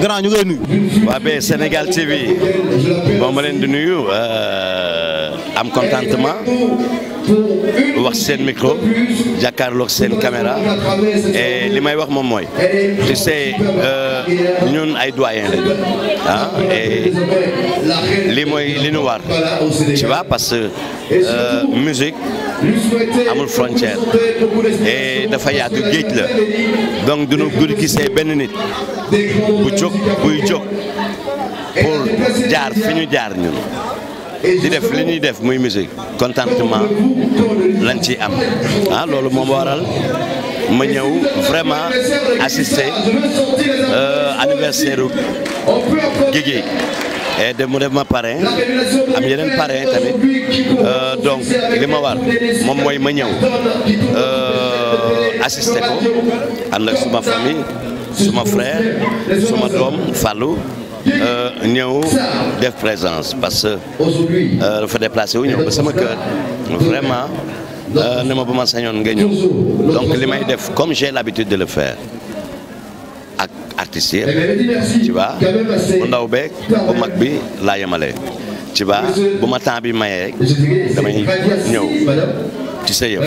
grand ñu ngay nuyu. waa ba Sénégal TV bon ma leen di nuyu am contentement wax seen micro jàkkaarloog seen caméra et li may wax moom mooy tu sais ñun ay doyen lañu et li mooy li ñu war tu vois parce que musique amul frontière et dafa yaatu géej la donc du ñu gisee benn nit buy jóg pour jaar fi ñu jaar ñun di def li ñuy def muy musique contentement lañ ciy am loolu moom waral ma ñëw vraiment assister anniversaire Guégué et de mu def ma parrain am yeneen parrain tamit donc li ma war moom mooy ma ñëw assister ko ànd ak suma famille suma frère suma doom Fallou ñëw def présence parce que dafa déplacé wu ñëw ba sama kër vraiment ne ma ba ma sañoon nga ñëw donc li may def comme j'ai l'habitude de le faire ak artistes yi tu vois bu ndaw beeg bu mag bi laa yemale tu vois bu ma temps bi mayee rek damay ñëw ci sa yëf